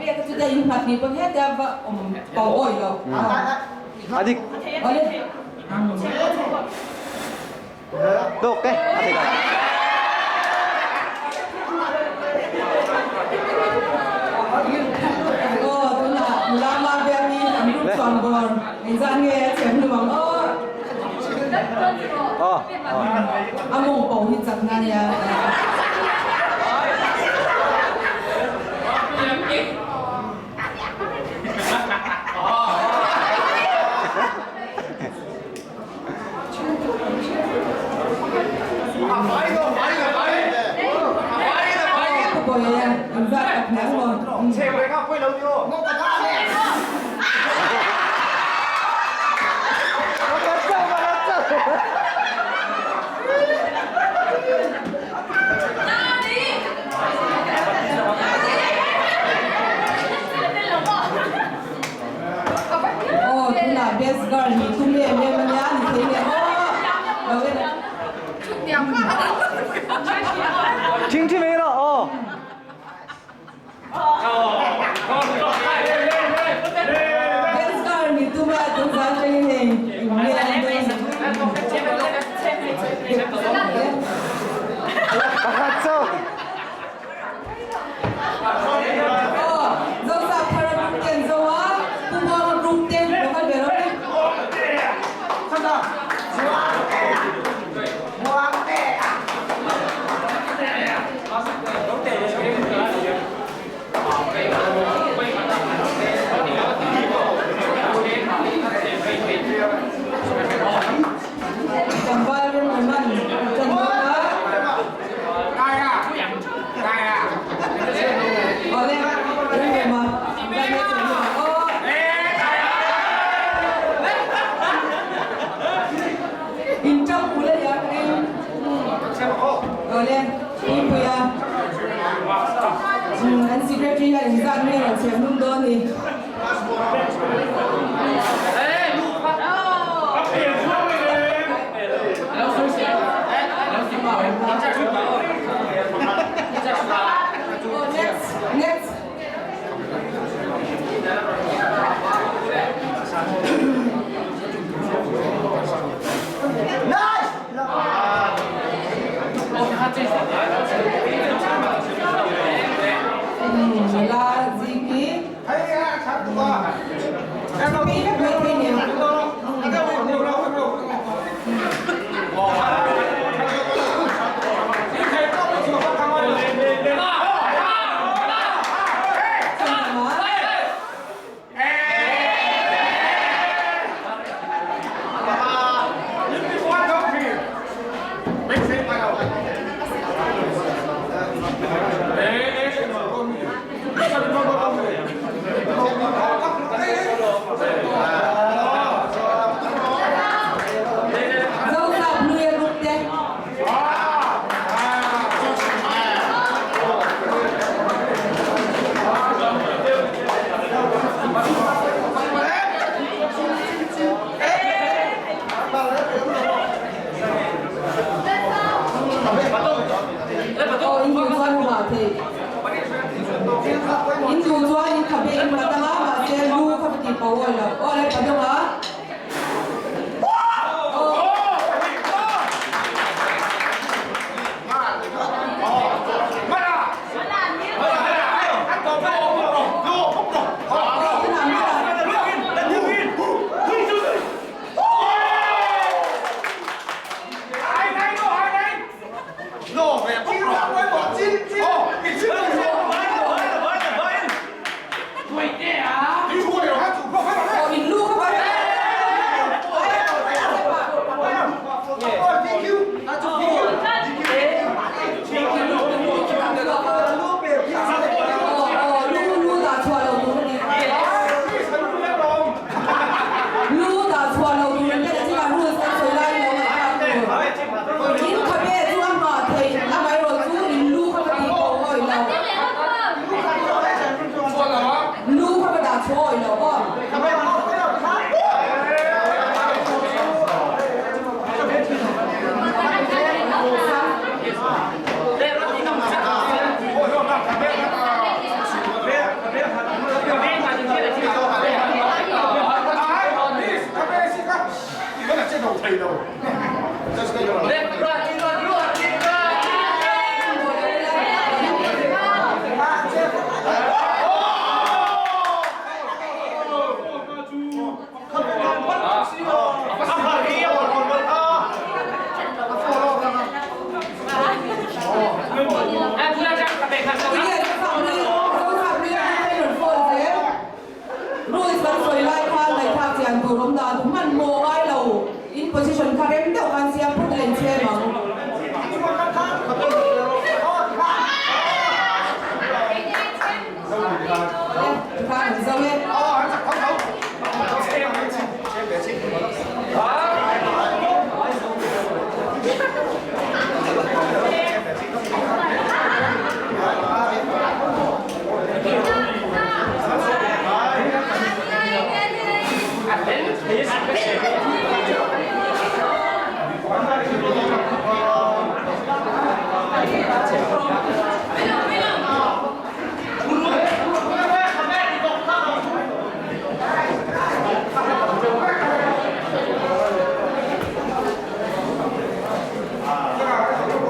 Khabe kha chu te in nghat ni pawn hetia va awm pau awi lo. A dik. Awle. Tawk e, a thei lo. Aw tunah nula ma biak hi an group chuan bawr engzat nge a thiam hlum ang aw. Aw. A mawng pawh hi chakna a nia. Aw tunah best girl nih tum em em a nia ni thei leh maw lo en a. Thing thi mai rawh aw. Best girl nih tum a tun zan atangin hei eng nge an dawn. Pakhat chauh. Aw, Zosap thar a group te an zo a, Pu Buanga group te lo kal ve rawh e. Tlangval rinawman chan dawn a. Awle, rinawma zai mai chan dawn ang aw. In tang ule ya ka ring. Awle, Puipuia. An secretary hian inzat nge rawn chhiar hnung dawn ni. Next, next. Nula Ziki. Zosap Hluia Group te. Aw in duh chuan hmu ah thei. In duh chuan in khabe in mat anga mahse lu kha va tih pawh awi lo. Aw le pa dawng a. Aw in lu kha va. tur awm dan hmanhmawh ngai lo in position kha rem deuh khan siam phawt ila inchhem ang. Tikhan an zo e.